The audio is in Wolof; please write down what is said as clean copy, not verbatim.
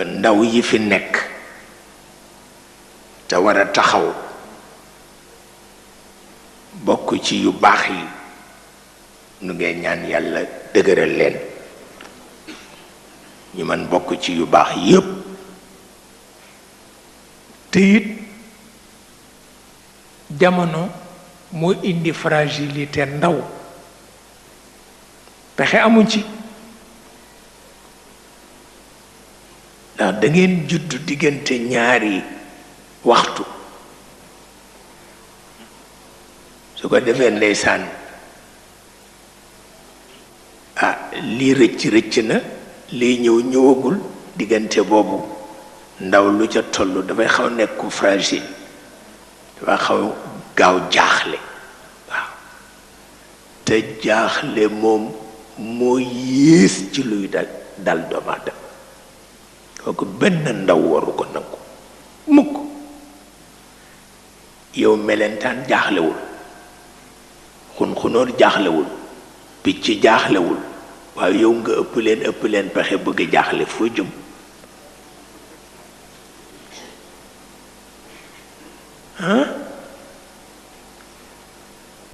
ndaw yi fi nekk te war a taxaw bokk ci yu baax yi nu ngay ñaan yàlla dëgëral leen ñu man bokk ci yu baax yépp te it jamono moo indi fragilité ndaw pexe amu ci ndax da ngeen juddu diggante ñaari waxtu su ko defee ndeysaan lii rëcc na lii ñëwagul diggante boobu ndaw lu ca toll dafay xaw nekk ku fragile dafay xaw gaaw jaaxle waaw te jaaxle moom moo yées ci luy dal doomu aadama kooku benn ndaw waru ko nangu mukk yow melentaan jaaxlewul xunxunóor jaaxlewul picc jaaxlewul waaye yow nga ëpp leen pexe bëgg jaaxle foo jëm ah